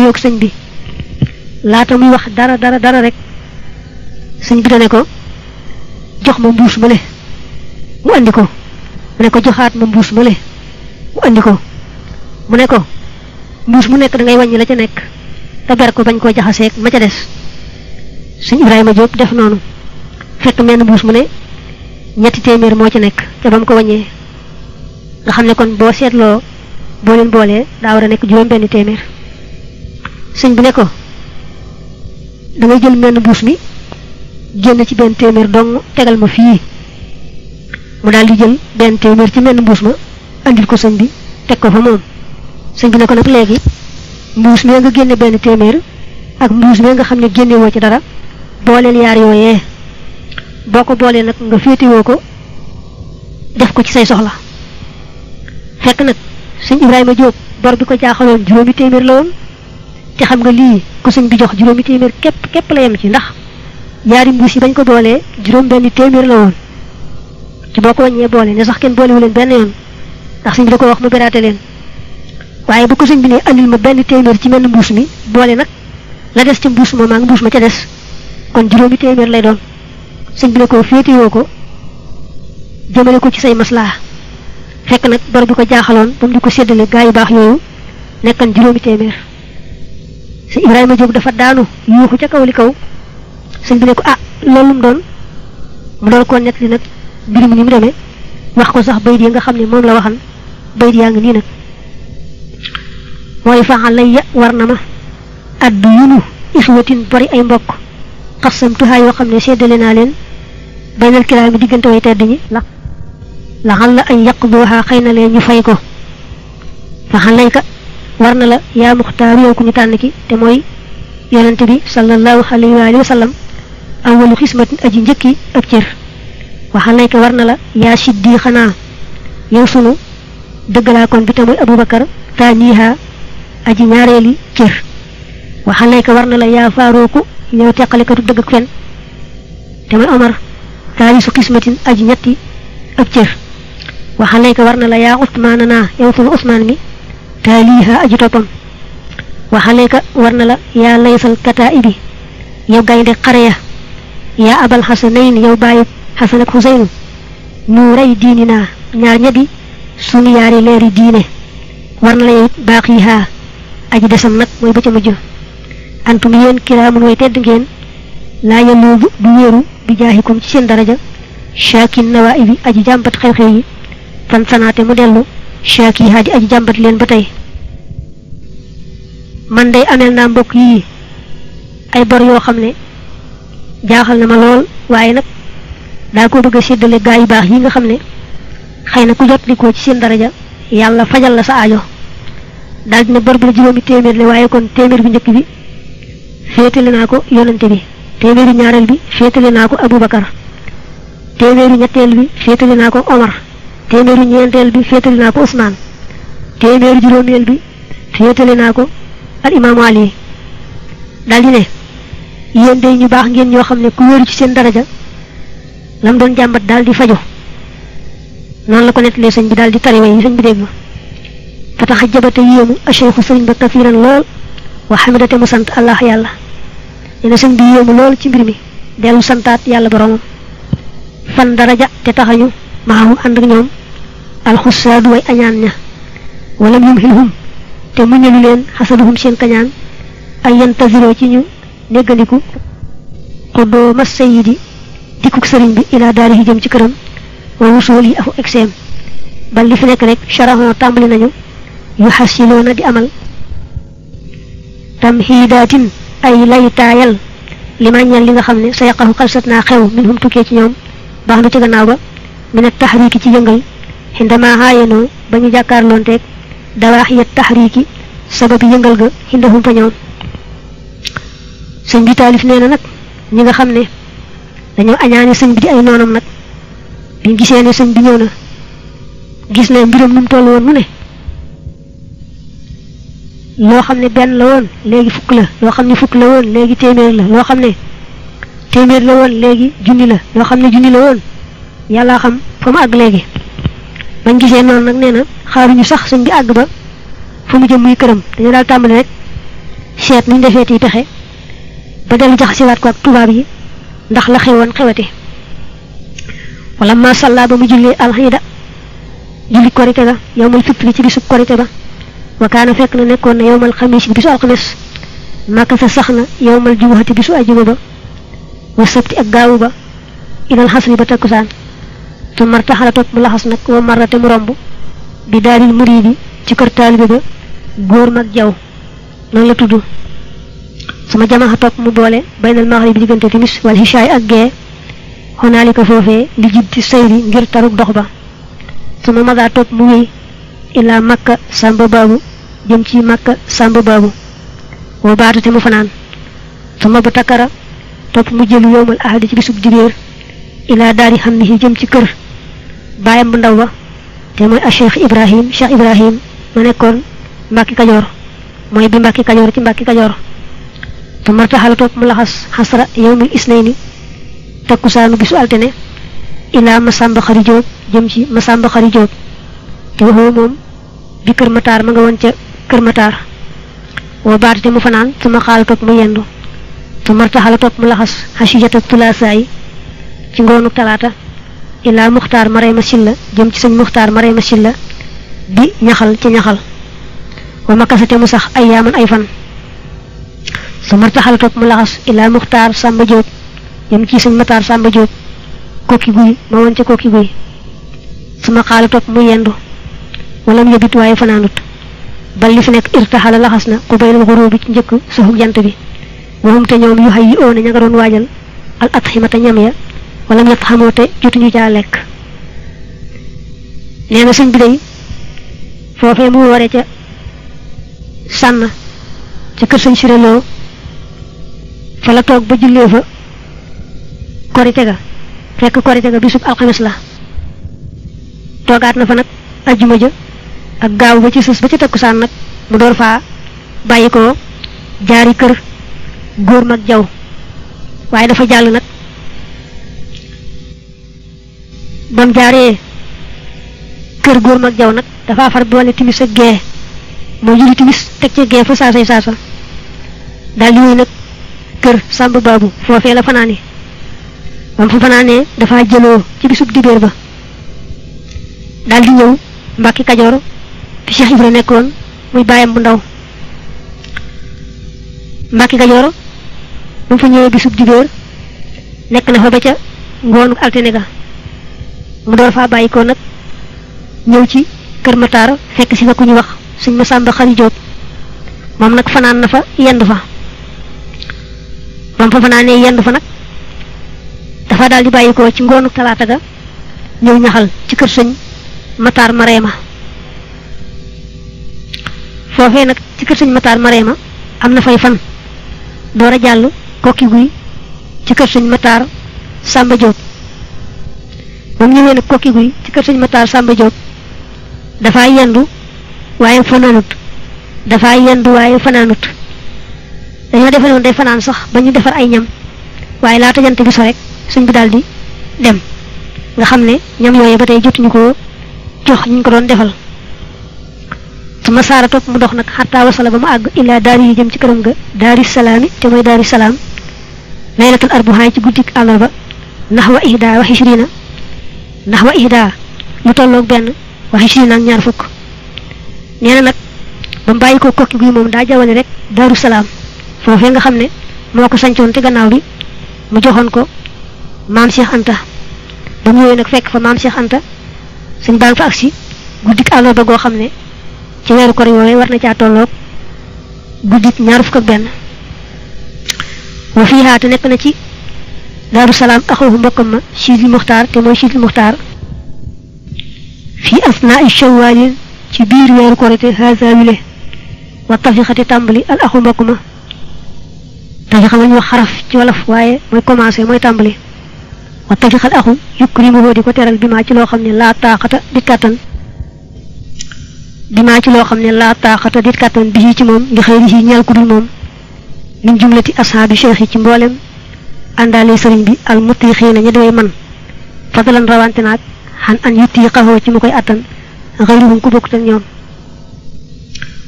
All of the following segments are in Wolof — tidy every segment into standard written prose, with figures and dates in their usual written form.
nuyoog sëñ bi laata muy wax dara rek sëñ bi dane ko jox ma mbuus male mu andi ko mu ne ko joxaat ma mbuus male mu andi ko mu ne ko mbuus mu nekk da ngay wàññi la ca nekk te ber ko bañ koo jaxaseeg ma ca des sëñ Ibrahima Diop def noonu fekk menn mbuus mu ne ñetti téeméer moo ci nekk te ba mu ko wàññee nga xam ne kon boo seetloo boo leen boolee daa war a nekk juróom benn téeméer sëñ bi ne ko da ngay jël menn mbuus mi génn ci benn téeméer dong tegal ma fii mu daal di jël benn téeméer ci menn mbuus ma andil ko sëñ bi teg ko fa moom sëñ bi ne ko nag léegi mbuus mi nga génne benn téeméer ak mbuus mi nga xam ne génne woo ci dara booleel yaar yooyee boo ko boolee nag nga féetewoo ko def ko ci say soxla fekk nag sëñ Ibrahima Diop bor bi ko jaaxaloon juróomi téeméer la woon te xam nga lii ko sëñ bi jox juróomi téeméer képp la yem ci ndax yaari mbuus yi bañ ko boolee juróom benn téeméer la woon ci boo ko wàññee boole ne sax kenn boolewu leen benn yoon ndax sëñ bi da ko wax mu beraate leen waaye bu ko sëñ bi ne andil ma benn téeméer ci menn mbuus mi boole nag la des ci mbuus ma maa ngi mbuus ma ca des kon juróomi téeméer lay doon sëñ bi ne ko féetewoo ko jëmale ko ci say maslaa fekk nag bor bi ko jaaxaloon ba mu di ko séddale gaa yu baax yooyu nekkan juróomi téeméer sëñ Ibrahima Diop dafa daanu yuuxu ca kaw li kaw sëñ bi ne ko ah loolu mu doon mu doon ko nekk li nag mbir mi ni mu demee wax ko sax bayit yi nga xam ne moom la waxan bayit yaa ngi nii nag mooy faxal lay ya war na ma addu yunu iswatin bari ay mbokk xasamtuhaa yoo xam ne séddale naa leen baynal kiraami diggante way tedd ñi la xal la añ yaqduha xëy na leen ñu fay ko faxal layka war na la yaa muxtaar yow ku ñu tànn ki te mooy yonente bi sallallahu alayhi wa sallam awalu xismatin aji njëkki ak cër waxal layka war na la yaa siddi xanaa yow sunu dëggalaakoon bi te mooy Abubakar taaniha aji ñaareeli cër waxal layka war na la yaa faarooku yow teqalikatu dëgg ak fen te mooy Omar taalisu xismatin aji ñetti ak cër waxal layka war na la yaa Usmaan naa yow sunu Usmaan mi taaliha aji toppam waxal layka war na la yaa laysal kataibi yow gaynde xare ya yaa abal xasanayn yow bàyyi xasan ak xuseynu nuuray diini naa ñaar ña di sunu yaari leeri diine war na la yow baaqiha aji desam nag mooy ba ca mujj antum yéen kiraamun way tedd ngeen laa yaluubu du wéeru bi jaahikum ci seen daraja shaakin nawaibi aji jàmbat xew-xew yi fan sanaate mu dellu shaakiha di aji jàmbat leen ba tey man day ameel naa mbokk yii ay bor yoo xam ne jaaxal na ma lool waaye nag daa ko bëgg a séddale gaa yu baax yi nga xam ne xëy na ku jot li ko ci seen daraja yàlla fajal la sa aajo daal dina bor bi la juróomi téeméer la waaye kon téeméer bu njëkk bi féetale naa ko yonante bi téeméeru ñaareel bi féetale naa ko Abubakar téeméeru ñetteel bi féetale naa ko Omar téeméeru ñeenteel bi féetale naa ko Usmaan téeméeru juróomeel bi féetale naa ko al imaamu Ali daal di ne yéen day ñu baax ngeen ñoo xam ne ku wéeru ci seen daraja lam doon jàmbat daal di fajo noonu la ko nettalee sëñ bi daal di tariwe yi sëñ bi dégg fa taxajabate yéemu acheikhu sëriñ ba kafiran lool wa xamidate mu sant allah yàlla nee na sëñ bi yéemu lool ci mbir mi dellu santaat yàlla boromam fan daraja te taxañu maahum ànd ak ñoom alxusaadu way añaan ña walam yumhilhum te muñalu leen xasaduhum seen kañaan ay yantaziroo ci ñu néggandiku xuddoo mas sayidi dikkuk sëriñ bi ilaa daarihi jëm ci këram wa wusool yi afu exeem bal li fi nekk rek charahon tàmbali nañu yu xasiloona di amal tamhiidaatin ay laytaayal li ma ñeel li nga xam ne sa yaqahu xalsat naa xew min hum tukkee ci ñoom baax na ci gannaaw ba mina taxriiki ci yëngal xindama haayenoo ba ñu jàkkaarloonteeg dawaaxiya taxriiki sababi yëngal ga xindahum fa ñoom sëñ bi taalif nee na nag ñi nga xam ne dañoo añaane sëñ bi di ay noonam nag biñ gisee ne sëñ bi ñëw na gis ne mbiram nu mu toll woon mu ne loo xam ne benn la woon léegi fukk la loo xam ne fukk la woon léegi téeméer la loo xam ne téeméer la woon léegi junni la loo xam ne junni la woon yàllaa xam fa mu àgg léegi bañ gisee noonu nag nee na xaaruñu sax sëñ bi àgg ba fa mu jëm muy këram dañu daal tàmbali rek seet nuñ defeeti pexe ba dellu jaxasiwaat ko ak tubaab yi ndax la xewoon xewati wala ma salla ba mu julli alxida julli korite ga yowmal fitri ci bisub korite ba wa kaana fekk na nekkoon na yowmal xamis bi bisu alxames màkka sa sax na yowmal jumuhati bisu ajuma ba wa sabti ak gaawu ba ilal xasri ba takkusaan tu martaxala topp mu laxas nag wa marrate mu romb bi daaril muridi ci kër taalibe ba góor mag jaw noonu la tudd sama jamaxa topp mu boole baynal maghrib bi diggante timis wal hishaay ak gee xonaalika foofee li jiddi sayri ngir taruk dox ba sama madaa topp mu wéy ilaa makka samba baabu jëm ci makka samba baabu woo baatate mu fanaan sama ba takkara topp mu jëlu yowmal ahadi ci bisub dibéer ilaa daari xam ni jëm ci kër baayam bu ndaw ba te mooy a cheikh ibrahim ma nekkoon Mbàkke Kajoor mooy bi Mbàkke Kajoor ci Mbàkke Kajoor te martaxala topp mu laxas xasra yowmil isnayni takkusaanu bisu altine ilaa Masamba Xari Jóob jëm ci Masamba Xari Jóob te waxoo moom bi Kër Mataar ma nga woon ca Kër Mataar woo baatate mu fanaan sama xaala topp mu yendu te martaxala topp mu laxas xasijata tulaasaay ci ngoonu talaata ilaa Muxtaar Marema Silla jëm ci sëñ Muxtaar Marema Silla bi ñaxal ci ñaxal wa makasate mu sax ay yaaman ay fan su martaxala topp mu laxas ilaa Muxtaar Samba Jóob jëm ci sëñ Mataar Samba Jóob kokki guy ma woon ca kokki guy sama xaala topp mu yendu wala mu yëbit waaye fanaanut bal li fi nekk irtaxala laxas na ku baynal xuroo bi ci njëkk suxu jant bi waxum te ñoom yu xay yi oone ña nga doon waajal al atximata ñam ya wala mu yett xamoo te jotuñu caa lekk nee na sëñ bi day foofee mu waree ca sànn ca kër sëñ siréloo fa la toog ba jullee fa korite ga fekk korite ga bisub alxames la toogaat na fa nag ajjuma ja ak gaaw ba ci sës ba ci takkusaan nag mu door faa bàyyi ko jaari kër góor mag jaw waaye dafa jàll nag bam jaaree kër góor mag jaw nag dafa far boole timis ak gee moo julli timis teg ca gee fa saasay saasa daal di wéy nag kër Samba Baabu foofee la fanaani bam fa fanaanee dafa jëloo ci bisub dibéer ba daal di ñëw Mbàkke Kajoor fi Cheikh Ibra nekkoon muy bàyyam bu ndaw Mbàkke Kajoor bu fa ñëwee bisub dibéer nekk na fa ba ca ngoonu altine ga mu door faa bàyyi ko nag ñëw ci Kër Mataar fekk si fa ku ñu wax sëñ Masamba Xari Jóob moom nag fanaan na fa yendu fa moom fa fanaanee yendu fa nag dafa daal di bàyyi ko ci ngoonu talaata ga ñëw ñaxal ci kër sëñ Mataar Mareema foofee nag ci kër sëñ Mataar Mareema am na fay fan door a jàll kokki guy ci kër sëñ Mataar Samba Jóob ba mu ñëwee nag kokki guy ci kër sëñ Mataar Samba Jóob dafa yendu waaye fanaanut dañoo defe noonu day fanaan sax ba ñu defar ay ñam waaye laata jant bi so rek sëñ bi daal di dem nga xam ne ñam yooyu ba tey jotuñu ko jox ñu ko doon defal sama saara topp mu dox nag xattaa wasala ba mu àgg illaa daari yi jëm ci këram ga daari salaami te mooy daari salaam laylatul arbaxaay ci guddik àllarba naxwa ihda wa xishrina naxwa ihda lu tolloog benn wa xishrina ak ñaar fukk nee na nag ba mu bàyyi ko kokki guy moom daa jawale rek daaru salaam foofee nga xam ne moo ko sancoon te gannaaw bi mu joxoon ko maam Cheikh Anta ba mu ñëwee nag fekk fa maam Cheikh Anta suñ baa ngi fa agsi guddik àllarba goo xam ne ci weeru kor woowee war na caa tolloog guddik ñaar fukk ak benn wa fii haate nekk na ci daaru salaam axoofu mbokkam ma Sidil Muxtaar te mooy Sidil Muxtaar fii asnaa shawwaalin ci biir weeru korite haza wile wa tafixati tàmbali al axu mbokk ma tafixa nga ñu wax xaraf ci wolof waaye mooy commencé mooy tàmbali wa tafixal axu yukrimuhu di ko teral bi maa ci loo xam ne laa taaxata dit kàttan bi ci moom li xëy di ñeel ku dul moom min jumlati ashaabi cheikh yi ci mboolem àndaale sëriñ bi al mutixiina ña dewey man fadalan rawante naag xan an yutiixahoo ci mu koy attan xëyruhum ku bokkut ak ñoom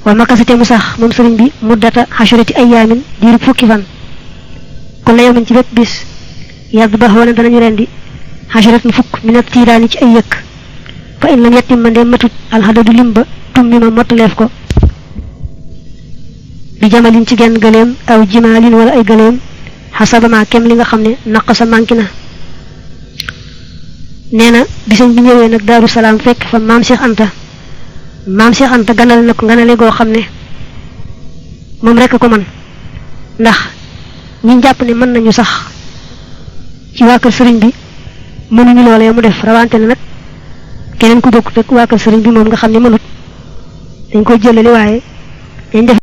wa makasate mu sax moom sëriñ bi muddata xasharati ayaamin diirub fukki fan kon la yawmin ci bépp bis yàgg ba xoona danañu rendi xasharatun fukk minat tiiraani ci ay yëkk fa in lam yettim ma ndee matut alxadadu lim ba tummi ma mottaleef ko bi jamalin ci genn gëleem aw jimaalin wala ay gëleem xasabama kem li nga xam ne naqasa manki na nee na bisañ bi ñëwee nag Daaru Salaam fekk fa maam Cheikh Anta ganale na ko ganale goo xam ne moom rekk ko man ndax ñi jàpp ne mën nañu sax ci waa kër sëriñ bi mënuñu loolee mu def rawante na nag keneen ku bokk rek waa kër sëriñ bi moom nga xam ne mënut dañ koy jëlali waaye dañ def